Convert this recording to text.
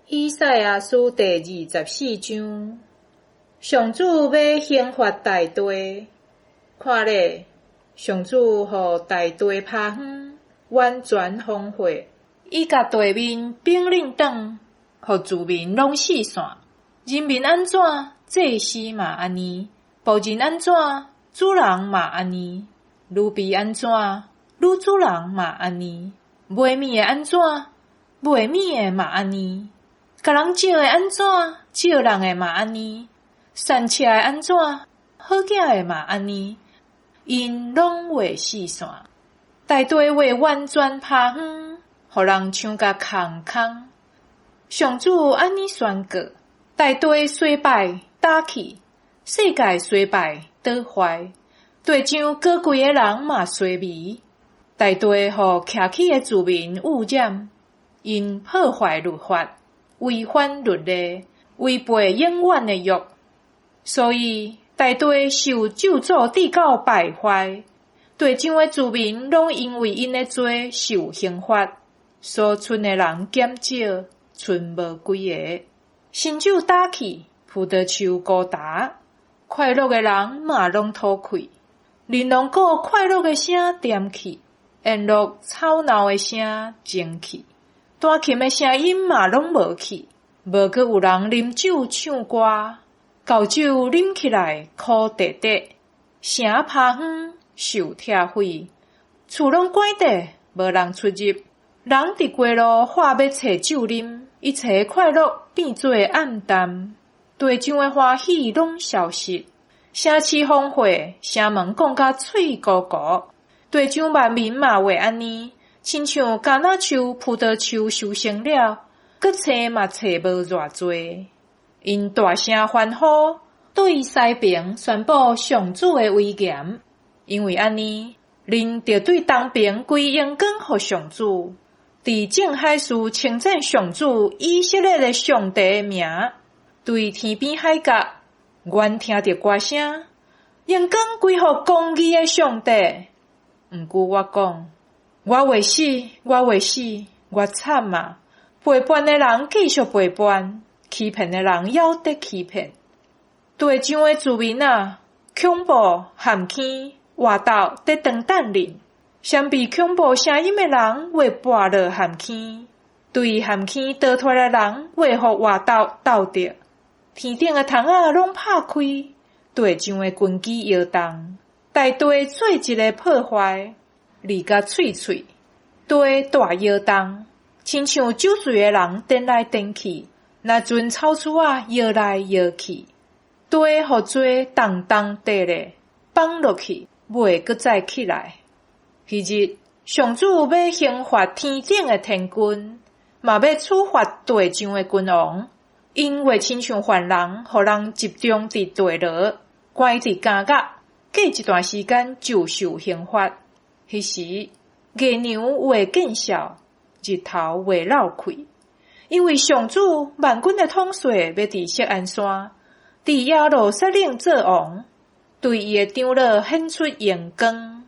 以賽亞書第24章，上主欲刑罰大地，看咧，上主予大地拍昏，完全荒廢，伊共地面反擰轉，予住民攏四散。人民按怎，祭司嘛按呢；僕人按怎，主人嘛按呢；奴婢按怎，女主人嘛按呢；賣物的按怎，賣物的嘛按呢；共人借的按怎，借人的嘛按呢；善車的按怎，好囝的嘛按呢，𪜶攏會四散，大地會完全拍昏，予人像共空空。上主按呢宣告：大地衰敗焦去，世界衰敗倒壞，地上高貴的人嘛衰微，大地予徛起的住民污染，𪜶破壞律法，違反律例，違背永遠的約，所以大地受咒詛至到敗壞，地上的住民攏因為𪜶的罪受刑罰，所賰的人減少，賰無幾个。新酒焦去，葡萄樹枯焦，快樂的人嘛攏吐氣，琳琅鼓快樂的聲恬去，宴樂吵鬧的聲靜去，彈琴的聲音嘛攏無去，無閣有人啉酒唱歌，厚酒啉起來苦澹澹，城拍昏，受拆毀，厝攏關著，無人出入，人佇街路喊欲揣酒啉，一切快樂變做暗淡，地上的歡喜攏消失，城市荒廢，城門摃甲碎糊糊，地上萬民嘛會按呢，親像橄欖樹、葡萄樹收成了，閣揣嘛揣無偌濟。𪜶大聲歡呼，對西爿宣布上主的威嚴，因為按呢，恁著對東爿歸榮光予上主，佇眾海事稱讚上主以色列的上帝的名，對天邊海角，願聽著歌聲，榮光歸予公義的上帝。毋過我講，我會死，我會死，我慘啊！背叛的人繼續背叛，欺騙的人猶佇欺騙。地上的住民啊，恐怖、陷坑、活毒佇等等恁。雙被恐怖聲音的人會跋落陷坑，對陷坑逃脫的人會予活毒鬥著。天頂的窗仔攏拍開，地上的根基搖動，大地做一个破壞，裂甲碎碎，地大搖動，親像酒醉的人顛來顛去，若陣草雛仔搖來搖去，地予罪重重綴咧，放落去，袂閣再起來。彼日，上主欲刑罰天頂的天軍，嘛欲處罰地上的君王，𪜶會親像犯人，予人集中佇地牢，關佇監獄，過一段時間就受刑罰。彼時，月娘會見笑，日頭會漏氣，因為上主萬軍的統帥欲佇錫安山，佇耶路撒冷做王，對伊的長老顯出榮光。